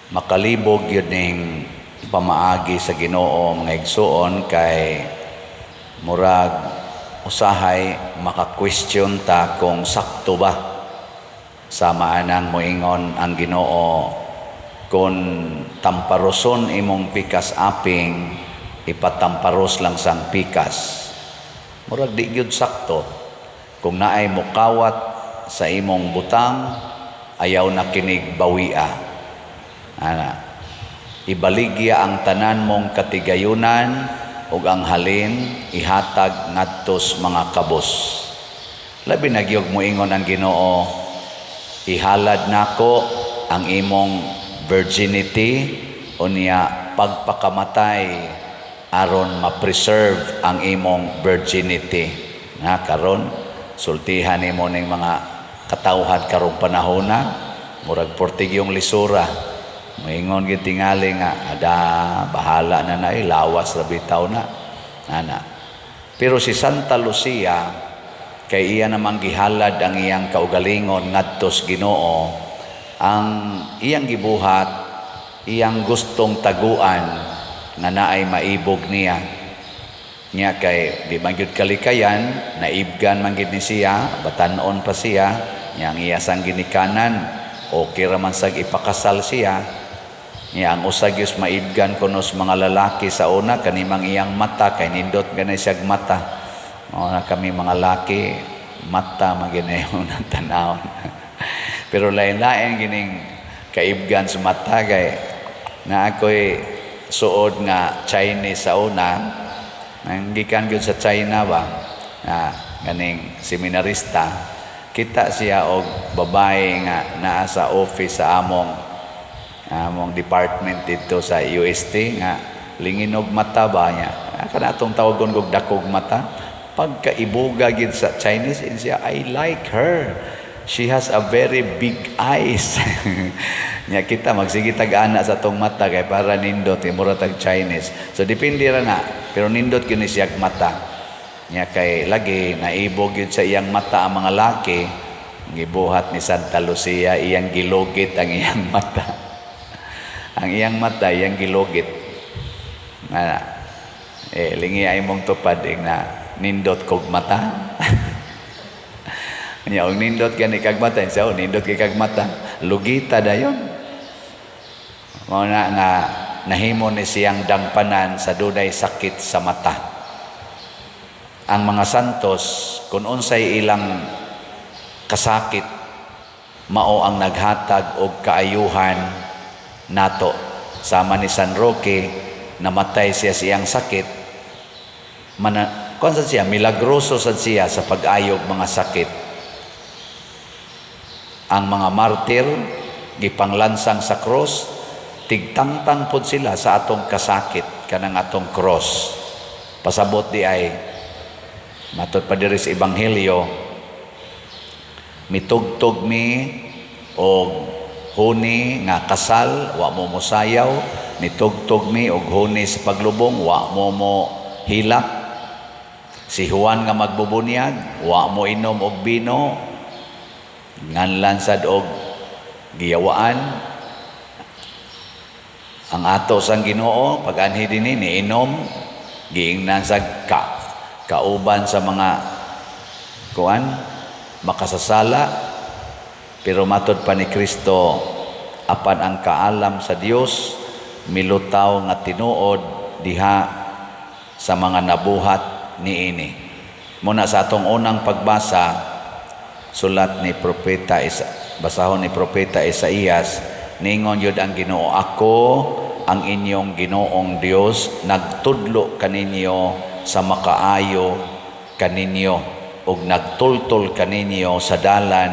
Makalibog yun ning pamaagi sa Ginoo, mga igsuon, kay murag usahay maka-question ta kung sakto ba. Sama anang moingon ang Ginoo, kung tamparoson imong pikas aping, ipatamparos lang sang pikas. Murag di gyud sakto. Kung naay mukawat sa imong butang, ayaw na kinig bawia. Ana, ibaligya ang tanan mong katigayunan ug ang halin ihatag ngadtos mga kabos. Labi na gyud moingon ang Ginoo, ihalad nako ang imong virginity unya pagpakamatay aron ma-preserve ang imong virginity. Na karon sultihan nimo ning mga katawhan karong panahona, murag portigyong lisura. Moingon gyud tingali nga ada, bahala na na, eh, lawas ra bitaw na. Ana. Pero si Santa Lucia, kay iya namang gihalad ang iyang kaugalingon ngadtos Ginoo, ang iyang gibuhat, iyang gustong taguan nga naay maibog niya. Nya kay di man gyud kalikayan, naibgan man gyud ni siya, batan-on pa siya, nya ang iya sang ginikanan, okay ra man sag ipakasal siya. Nya ang usa gyud maibgan kuno sa mga lalaki sa una, kanimang iyang mata, kay nindot ganay siyag mata. Mao na kami mga laki, mata man gyud na unang tanawon. Pero lain-lain gining kaibgan sa mata, kay na ako'y suod nga Chinese sa una, nang gikan gyud sa China ba, na ganing seminarista, kita siya og babae nga naa sa office sa among department dito sa UST nga linginog mata ba niya. Kana atong tawagon og dakog mata. Pagkaibuga gid sa Chinese in siya, "I like her. She has a very big eyes." Nya kita magsige tag ana sa atong mata kay para nindot, kay mura tag Chinese. So depende ra na, pero nindot gyud ni siyag mata. Nya kay lagi naibog gyud sa iyang mata ang mga laki, gibuhat ni Santa Lucia, iyang gilugit ang iyang mata. Ang iyang mata iyang gilugit. Nga eh lingi ay mong tupad ing na nindot kog mata. Nya og nindot gani kag mata, siya, oh, nindot kay kag mata. Lugita dayon. Mao na nga nahimo ni siyang dangpanan sa dunay sakit sa mata. Ang mga santos, kung unsay ilang kasakit, mao ang naghatag og kaayuhan nato. Sama ni San Roque, namatay siya sa iyang sakit. Mana, kung sad siya, milagroso sad siya sa pag-ayog mga sakit. Ang mga martir, gipanglansang sa cross, tigtangtang pod sila sa atong kasakit, kanang atong cross. Pasabot di ay, matod pa diri sa Ebanghelyo, mitugtog mi og huni nga kasal, wa mo mosayaw, mitugtog mi og huni sa paglubong, wa mo mo hilak. Si Juan nga magbubunyag, wa mo inom og bino, nganlan sad og giyawaan. Ang ato sang Ginoo pag-anhi dinhi, niinom, giingnan sa kauban sa mga kuan makasasala, pero matod pa ni Kristo, apan ang kaalam sa Dios milutaw nga tinuod diha sa mga nabuhat niini. Muna sa atong unang pagbasa, sulat ni Propeta Isa, basahon ni Propeta Isaías, ningon yun ang Ginoo, "Ako ang inyong Ginoong Dios, nagtudlo kaninyo sa makaayo kaninyo ug nagtultol kaninyo sa dalan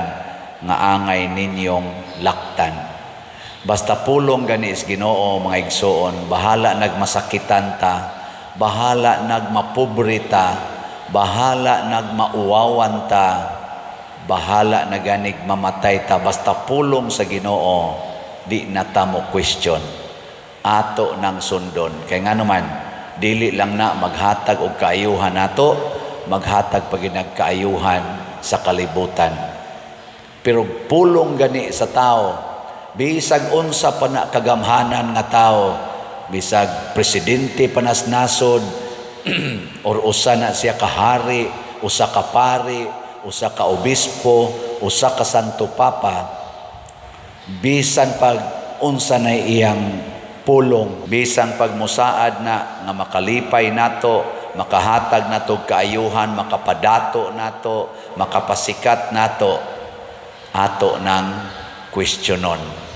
nga angay ninyong laktan." Basta pulong gani is Ginoo, mga igsoon, bahala nagmasakitan ta, bahala nagmapobre ta, bahala nagmauwawan ta, bahala na ganig mamatay ta, basta pulong sa Ginoo, di na ta mo question. Ato nang sundon. Kay nga naman, dili lang na maghatag og kaayuhan nato, maghatag pag kaayuhan sa kalibutan. Pero pulong gani sa tao, Bisag unsa pa na kagamhanan nga tao, bisag presidente pa nas nasod or usa na siya ka hari, usa ka pari, usa ka obispo, usa ka Santo Papa, bisan pag unsa na iyang pulong, bisan pag musaad na nga makalipay nato, makahatag nato kaayuhan, makapadato nato, makapasikat nato, ato nang questionon.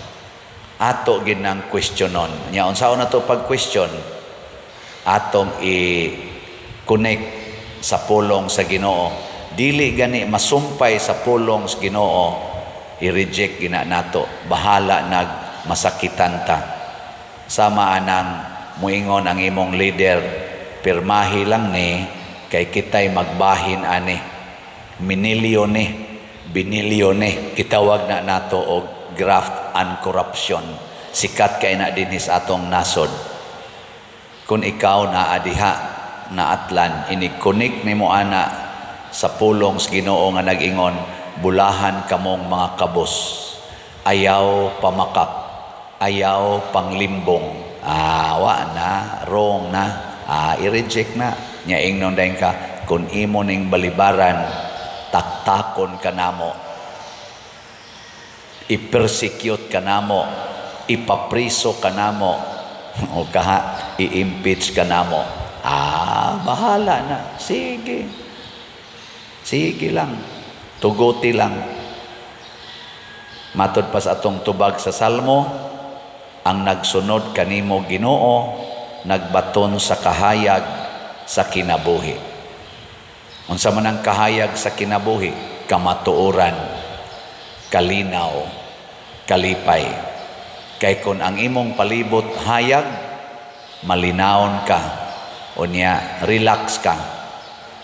Ato gid nang questionon. Nya unsaon nato pag question? Atong i-connect sa pulong sa Ginoo. Dili gani masumpay sa pulong sa Ginoo, i-reject gina nato. Bahala nag masakitan ta. Sama anang muingon ang imong leader, "Pirmahi lang ni kay kitay magbahin ani. Minilyo ni, binilyo ni." Gitawag na nato og graft and corruption. Sikat kay na dinhi sa atong nasod. Kung ikaw naa diha naatlan, inig-connect nimo ana sa pulong sa Ginoo nga nag-ingon, "Bulahan kamong mga kabos. Ayaw pamakak, ayaw panglimbong." Ah, wa na, wrong na. Ah, i-reject na. Nya ingnon dayon ka, "Kung imo ning balibaran, taktakon ka namo. I-persecute ka namo, ipapriso ka namo, o kaha, i-impeach ka namo." Ah, bahala na. Sige. Sige lang. Tuguti lang. Matod pa sa atong tubag sa Salmo, ang nagsunod kanimo, Ginoo, nagbaton sa kahayag sa kinabuhi. Unsa man ang kahayag sa kinabuhi? Kamatuoran, kalinaw, kalipay. Kay kung ang imong palibot hayag, malinawon ka, unya relax ka.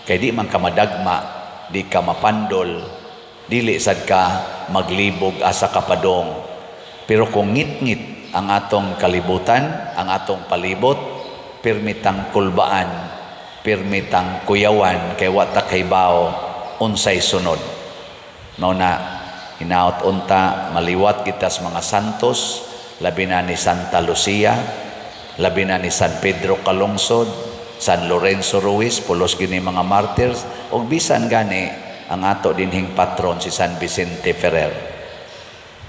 Kay di man ka madagma, di ka mapandol, dili sad ka maglibog asa kapadong. Pero kung ngit-ngit ang atong kalibutan, ang atong palibot, pirmitang kulbaan, pirmitang kuyawan, kay wa ta kahibaw unsay sunod. No na hinaot unta maliwat kita sa mga santos, labi na ni Santa Lucia, labi na ni San Pedro Calungsod, San Lorenzo Ruiz, pulos gini mga martyrs, ug bisan gani ang ato dinhing patron si San Vicente Ferrer.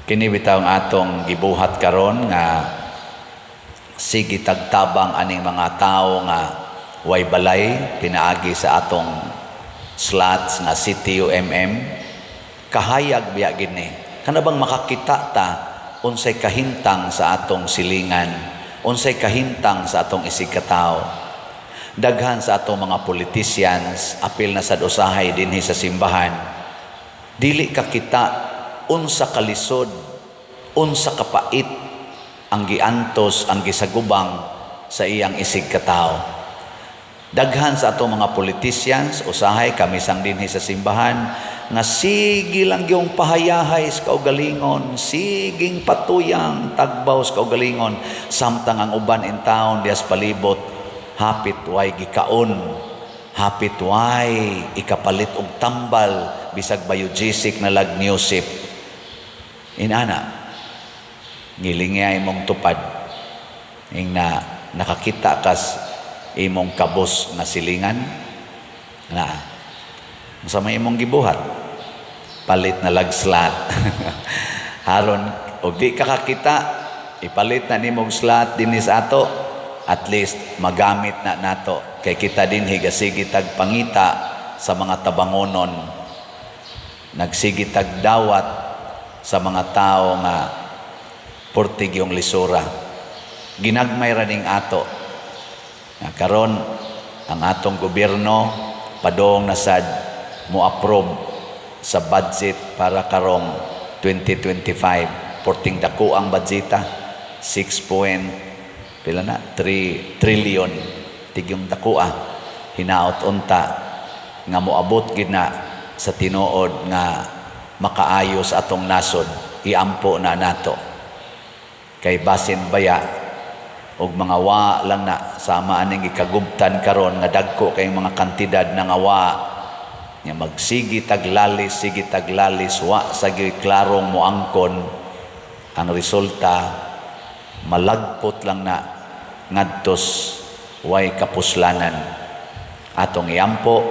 Kini bitaw ang atong gibuhat karon nga sige tagtabang aning mga tao nga way balay pinaagi sa atong slots nga CTUMM. Kahayag biya gini kana bang makakita ta unsay kahimtang sa atong silingan, unsay kahimtang sa atong isigkatawo. Daghan sa atong mga politicians, apil na sad usahay dinhi sa simbahan, dili ka kita unsa kalisod, unsa kapait ang giantos, ang gisagubang sa iyang isigkatawo. Daghan sa atong mga politicians, usahay kami sang dinhi sa simbahan, nga sige lang yung pahayahay sa kaugalingon, siging patuyang tagbaw sa kaugalingon, samtang ang uban in town dias palibot, hapit way gikaon, hapit way ikapalit og tambal, bisag Biogesic na lag Newsip. Inana, ngilingya imong tupad, ing na nakakita kas imong kabos nga silingan, na sa may imong gibuhat, palit na lag slot. Haron og di ka kakita, ipalit na nimong slot dinhi sa ato, at least magamit na nato kay kita dinhi gasigi tag pangita sa mga tabangonon, nagsigi tag dawat sa mga tao nga purtig yung lisura. Ginagmay ra ning ato nga karon ang atong gobyerno padong na sad mo approve sa budget para karong 2025. Porting dako ang budgeta, 6 point pila na 3 trillion tigyong dako ah. Hinaot unta nga moabot gid na sa tinuod nga makaayo sa atong nasod. Iampo na nato kay basin baya og mga wa lang na sama aning gikagubtan karon nga dagko kay mga kantidad na nga wa nya magsigi taglalis, sige taglalis, wa sa gyoy klarong moangkon. Ang resulta, malagpot lang na ngadtos way kapuslanan. Atong iampo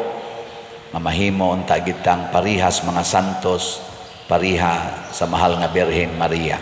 nga mahimo unta kitang parihas mga santos, pariha sa mahal nga Birhen Maria.